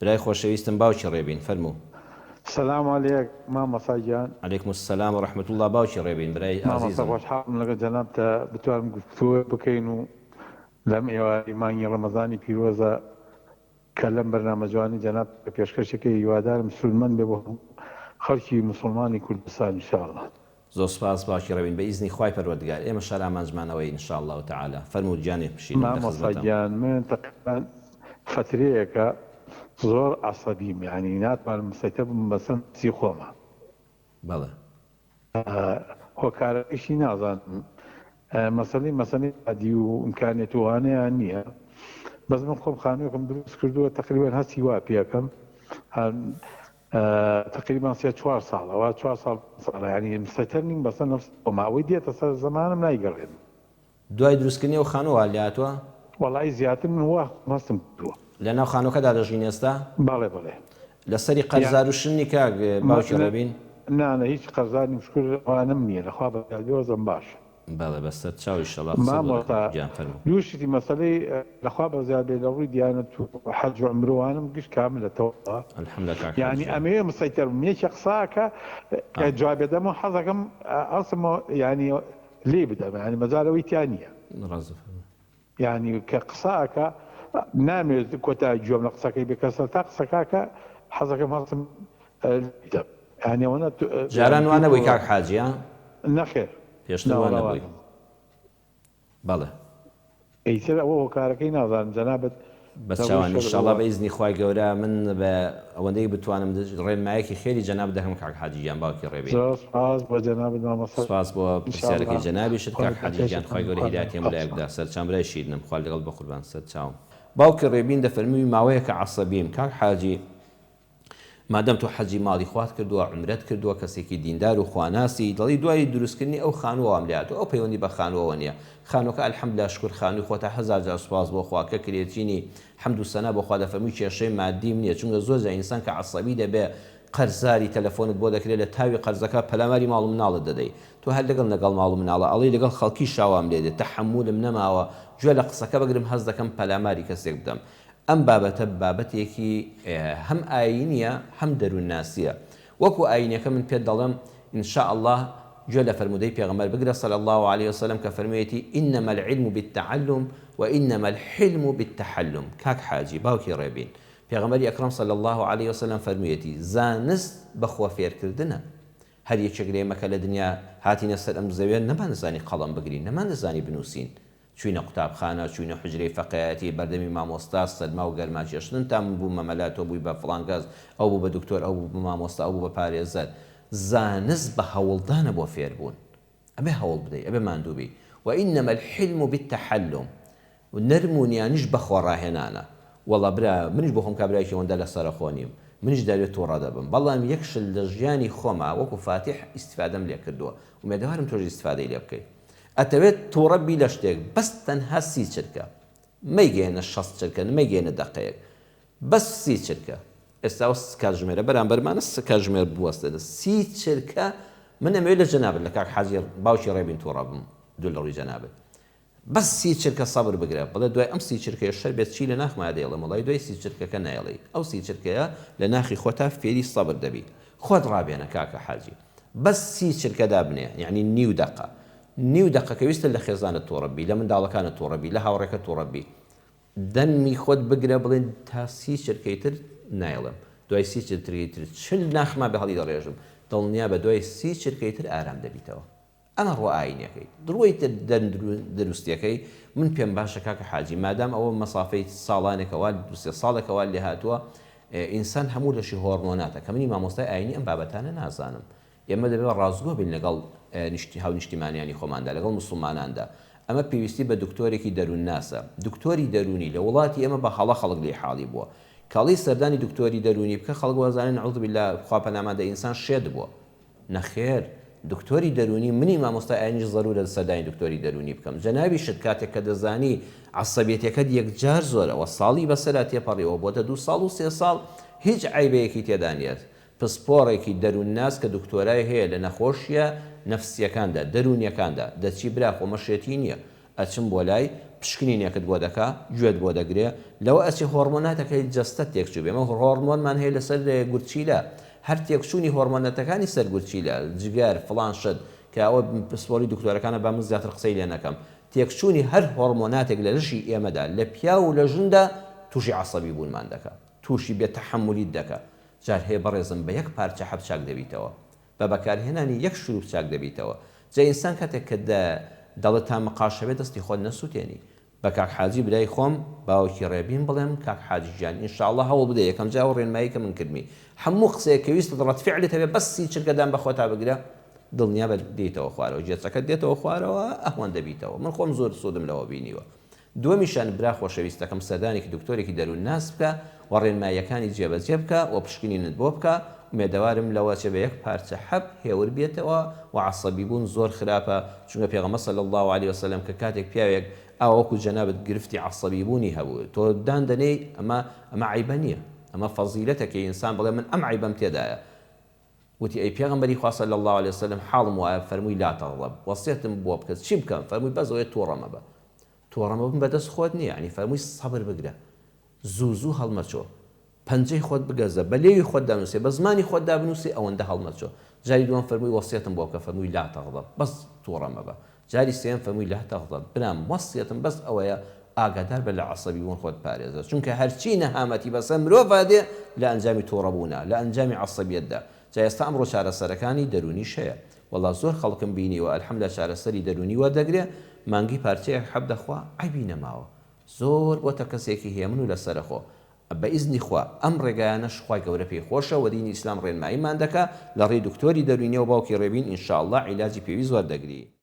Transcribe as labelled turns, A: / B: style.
A: برای خۆشەویستم باوکی ڕێبین فەرموو.
B: سلام علیک مامۆستا گیان.
A: علیکم السلام و رحمە اللە باوکی ڕێبین برای
B: مامۆستا
A: ئازیزم.
B: خۆشحاڵم لەگەڵ جەنابتا بتوانم گفتوگۆ بکەین و لەم ئێوارەی مانگی ڕەمەزانی پیرۆزە کە لەم بەرنامە جوانەی جەنابت کە پێشکەشی کەی هیوادارم سوودمەند بێ بۆ هەموو خەڵکی موسڵمانی کوردستان ان شاء اللە.
A: زۆر سوپاس باوکی ڕێبین بە ئیزنی خوای پەروەردگار ئێمەش هەر ئامانجمان ئەوەیە ان شاء اللە تعالی فەرموو گیانی شیرینم لە
B: مامۆستا
A: خزمەتم.
B: گیان من تەقریبەن فەترەیەکە زۆر عەسەبیم یانی ناتوانم مسەیتەر بم بەسەر نەفسی خۆما.
A: بەڵێ.
B: هۆکارەکەشی نازانم مەسەلەی مەسەلەی مادی و ئیمکانیەت و ئەوانەیان نییە بەس من خۆم خانووێکم دروست کردووە تەقریبەن هەستی وا پێکەم تەقریبەن سێ چوار ساڵە وا چوار ساڵ ساڵە یانی مسەیتەر نیم بەسەر نەفسی خۆما ئەوەی دێتە سەر زەمانم نایگەڕێنم.
A: دوای دروستکردنی ئەو خانووە وا لێهاتووە؟
B: وەڵایی زیاتر من وا خۆم هەستم کردووە.
A: لەناو خانووەکەدا دەژین ئێستا؟
B: بەڵێ بەڵێ.
A: لەسەری قەرزار و شنی کاک باوکی ڕێبین؟
B: نا نا هیچ قەرزار نیم شکر ئەوانەم نییە لەخوا بەزیاد بێ وەزعم باشە.
A: بەڵێ بەسەر چاو ئیشەڵا قسەت بۆ دەکەم
B: مامۆستا
A: گیان فەرموو.
B: دوو شتی مەسەلەی لەخوا بەزیاد بێ لە ڕووی دیانەت و حەج و عومرە وانەم گشت کاملە تەواوە
A: الحمدللە کاک حاجی
B: یانی
A: گیان.
B: ئەمەوێ مسەیتەر بم یەکێ قسە ئەکا کە جوابێ دەمەوە حەزەکەم هەڵسمەوە یانی لێی بدەم یانی مەجال ئەوەی تیا نییە.
A: ڕاست دەفەرمووی.
B: یانی کە قسە ئەکا نامەوێت کۆتا گوێم لە قسەکەی بێ کە سەرتا قسەکە ئەکا حەزەکەم هەڵسم لێی بدەم یانی ئەوەنە
A: جاران
B: یانی
A: وا
B: پێی
A: نەبووی
B: توڕە
A: کاک حاجی ها؟
B: نەخێر
A: پێشتر
B: نا
A: وا
B: وەڵا وا
A: نەبووی.
B: نەبووم.
A: بەڵێ.
B: ئیتر ئەوە هۆکارەکەی نازانم جەنابت
A: بە
B: لە ڕووی
A: چاوان
B: شەرعەوە.
A: ئیشاڵا بە ئیزنی خوای گەورە من بە ئەوەندەی بتوانم ڕێنمایەکی خێری جەنابت دەکەم کاک حاجی گیان باوکی ڕێبین.
B: زۆر سوپاس بۆ جەنابت مامۆستا
A: سوپاس بۆ
B: ان شاء
A: پرسیارەکەی
B: اللە
A: جەنابیشت
B: خوا
A: کاک حاجی گیان
B: دەستخۆشتان
A: خوای گەورە
B: خوا
A: هیدایەتی هەموو لایەک
B: لەگەڵتان.
A: بدا سەرچاوم برای شیرنم خوا لەگەڵت بەقوربان سەرچاوم. باوکی ڕێبین دەفەرمووی ماوەیەکە عەسەبیم کاک حاجی مادەم تۆ حەجی ماڵی خوات کردووە، عومرەت کردووە، کەسێکی دیندار و خواناسی، دەڵێی دوای دروستکردنی ئەو خانووە وام لێهاتووە، ئەو پەیوەندی بە خانووەوە نییە، خانووەکە الحمدللە شکر خانووی خۆتە هەزار جار سوپاس بۆ خوا کە کرێچینی، حەمد و سەنا بۆ خوا دەفەرمووی کێشەی مادیم نییە، چونکە زۆر جار ئینسان کە عەسەبی دەبێ قەرزاری تەلەفۆنت بۆ دەکرێ لە تاوی قەرزەکە پەلاماری ماڵ و مناڵت دەدەی، تۆ هەر لەگەڵ لەگەڵ ماڵ و مناڵە ئەڵێی لەگەڵ خەڵکیشا وام لێدێ تەحەمولم نەماوە گوێ لە قسەکە بگرم هەست دەکەم پەلاماری کەسێک بدەم ئەم بابەتە بابەتێکی هەم ئایینیە هەم دەروونناسیە وەکو ئایینەکە من پێت دەڵێم ان شاء اللە گوێ لە فەرموودەی پێغەمبەر بگرە صلی اللە علیە وسلم کە فەرموویەتی انما العلم بالتعلم وانما الحلم بالتحلم کاک حاجی باوکی ڕێبین پێغەمبەری ئەکرەم صلی اللە علیە وسلم فەرموویەتی زانست بە خۆ فێرکردنە هەر یەکێک لە ئێمە کە لە دنیا هاتینە سەر ئەم زەویە نەماندەزانی قەڵەم بگرین نەماندەزانی بنووسین چووینە قوتابخانە، چووینە حوجرەی فەقێیەتی، بەردەمی مامۆستا، سەرما و گەرما چێشتن تا من بوومە مەلا، تۆ بووی بە فڵان کەس، ئەو بوو بە دکتۆر، ئەو بوو بە مامۆستا، ئەو بوو بە پارێزەر. زانست بە هەوڵدانە بۆ فێربوون. ئەبێ هەوڵ بدەی، ئەبێ ماندوو بی. وانما الحلم بالتحلم. نەرم و نیانیش بە خۆڕاهێنانە. وەڵا برا منیش بۆ خۆم کابرایەکی ئەوەندە لەسەرەخۆ نیم. منیش دەبێ توڕە دەبم. بەڵام یەک شت لە ژیانی خۆما وەکو فاتیح ئیستیفادەم لێ کردووە. ئومێدەوارم تۆش ئیستیفادەی لێ بکەی. ئەتەوێت توڕە بی لە شتێک بەس تەنها سی چرکە مەیگەیەنە 60 چرکە مەیگەیەنە دەقەیەک بەس سی چرکە ئێستا ئەو کاتژمێرە بەرامبەرمانە س کاتژمێر بوەستێنە سی چرکە من ئەمەوێت لە جەنابت لە کاک حاجی باوکی ڕێبین توڕە بم دوور لە ڕووی جەنابت بەس سی چرکە سەبر بگرە بڵێ دوای ئەم سی چرکەیە شەر بێت چی لە ناخمایە دەیڵێم وەڵای دوای سی چرکەکە نایڵێی ئەو سی چرکەیە لە ناخی خۆتا فێری سەبر دەبی خۆت ڕابێنە کاکە حاجی بەس سی چرکە دابنێ یەعنی نیو دەقە نیو دەقە کە ویستت لە خێزانت توڕە بی لە منداڵەکانت توڕە بی لە هاوڕێکەت توڕە بی دەنگی خۆت بگرە بڵێن تا سی چرکەی تر نایڵێم دوای سی چرکەی تر چل ناخما بێ هەڵی دەڕێژم دڵنیابە دوای سی چرکەی تر ئارام دەبیتەوە ئەمە ڕووە ئاینیەکەی دڕوەی تر دەروستیەکەی من پێم باشە کاکە حاجی مادام ئەوە مەسافەی ساڵانێکە وا دوو سێ ساڵێکە وا لێهاتووە ئینسان هەموو لەشی هۆرمۆناتە کە منی مامۆستای ئاینی ئەم بابەتانە نازانم ئێمە دەبێت ڕاستگۆ بین لەگەڵ هاونیشتیمانیانی خۆماندا لەگەڵ موسڵماناندا ئەمە پێویستی بە دکتۆرێکی دەروونناسە دکتۆری دەروونی لە وڵاتی ئێمە بە هەڵە خەڵک لێی حاڵی بووە کاڵی سەردانی دکتۆری دەروونی بکە خەڵک وازانێ نعوذ باللە خوا پەنامان دە ئینسان شێت بووە نەخێر دکتۆری دەروونی منی مامۆستای ئاینیش زەرورە سەردانی دکتۆری دەروونی بکەم جەنابیشت کاتێک کە دەزانی عەسەبیەتەکەت یەکجار زۆرە وە ساڵی بەسەرا تێپەڕیوە بۆتە دوو ساڵ و سێ ساڵ هیچ عەیبەیەکی تێدا نیە پسپۆڕێکی دەروونناس کە دکتۆرای هەیە لە نەخۆشیە نەفسیەکاندا دەروونیەکاندا دەچی برا خۆ مە شێتی نیە ئەچم بۆ لای پشکنینێکت بۆ دەکا، گوێت بۆ دەگرێ، لەوە ئەچێ هۆڕمۆناتەکەی جەستەت تێکچووبێ، ئێمە هۆڕمۆنمان هەیە لەسەر گورچیلە، هەر تێکچوونی هۆڕمۆنەتەکانی سەر گورچیلە، جگەر، فڵان شت، کە ئەوە پسپۆری دکتۆرەکانە با من زیاتر قسەی لێ نەکەم، تێکچوونی هەر هۆڕمۆناتێک لە لەشی ئێمەدا لە پیاو و لە ژندا تووشی عەسەبی بوونمان دەکا، تووشی بێ تەحەمولیت دەکا، جار هەیە بەڕێزم بە یەک پارچە حەب چاک دەبیتەوە، بە بەکارهێنانی یەک شروب چاک دەبیتەوە جا ئینسان کاتێک کە دە دەڵێت تا مقاش هەبێ دەستی خۆت نەسوتێنی بە کاک حاجی برای خۆم باوکی ڕێبین بڵێم کاک حاجی گیان ان شاء اللە هەوڵ بدە یەکەم جار ئەو ڕێنمایی کە من کردمی هەموو قسەیەک کە ویستت ڕەد فعلت هەبێ بەس سی چرکە دان بە خۆتا بگرە دڵنیابە دێیتەوە خوارەوە گێچەکەت دێتەوە خوارەوە ئەهوەن دەبیتەوە من خۆم زۆر سوودم لەوە بینیوە دووەمیشیان برا خۆشەویستەکەم سەردانێکی دکتۆرێکی دەروون ناس بکە و ڕێنماییەکانی جێبەجێ بکە و پشکنینت بۆ بکە، ئومێدەوارم لەوە چێ بە یەک پارچە حەب هێور بێتەوە و عەسەبی بوون زۆر خراپە چونکە پێغەمبەر صلی اللە علیە وسلم کە کاتێک پیاوێک ئاوا وەکو جەنابت گرفتی عەسەبی بوونی هەبوو تۆ دان دەنێی ئەمە ئەمە عەیبە نیە ئەمە فەزیلەتە کە ئینسان بڵێ من ئەم عەیبەم تێدایە وتی، ئەی پێغەمبەری خوا صلی اللە علیە وسلم حاڵم وایە، فەرمووی، لا تغضب، وەسیەتم بۆ بکە چی بکەم، فەرمووی، بەس ئەوەیە توڕە مەبە، توڕە مەبن بەدەست خۆت نییە، یەعنی فەرمووی سەبر بگرە، زوو زوو هەڵمەچۆ، پەنجەی خۆت بگەزە، بە لێوی خۆتدا نووسێ، بە زمانی خۆتدا بنووسێ ئەوەندە هەڵمەچۆ، جاری دووەم فەرمووی وەسیەتم بۆ بکە، فەرمووی، لا تغضب، بەس توڕە مەبە، جاری سێیەم فەرمووی لا تغضب، برام وەسیەتم بەس ئەوەیە ئاگادار بە لە عەسەبی بوون خۆت پارێزە چونکە هەرچی نەهامەتی بەسەر مرۆڤا دێ لە ئەنجامی توڕە بوونە لە ئەنجامی عەسەبیەتدا جا ئێستا ئەمڕۆ چارەسەرەکانی دەروونیش هەیە وەڵا زۆر خەڵکم بینیوە الحمدللە چارەسەری دەروونی وەردەگرێ مانگی پارچەیەک حەب دەخوا عەیبی نەماوە زۆر بۆتە کەسێکی هێمن و لەسەرەخۆ بە ئیزنی خوا ئەم ڕێگایانەش خوای گەورە پێی خۆشە وە دینی ئیسلام ڕێنماییمان دەکا لە ڕێی دکتۆری دەروینیەوە باوکی ڕێبین ان شاء اللە عیلاجی پێویست وەردەگری.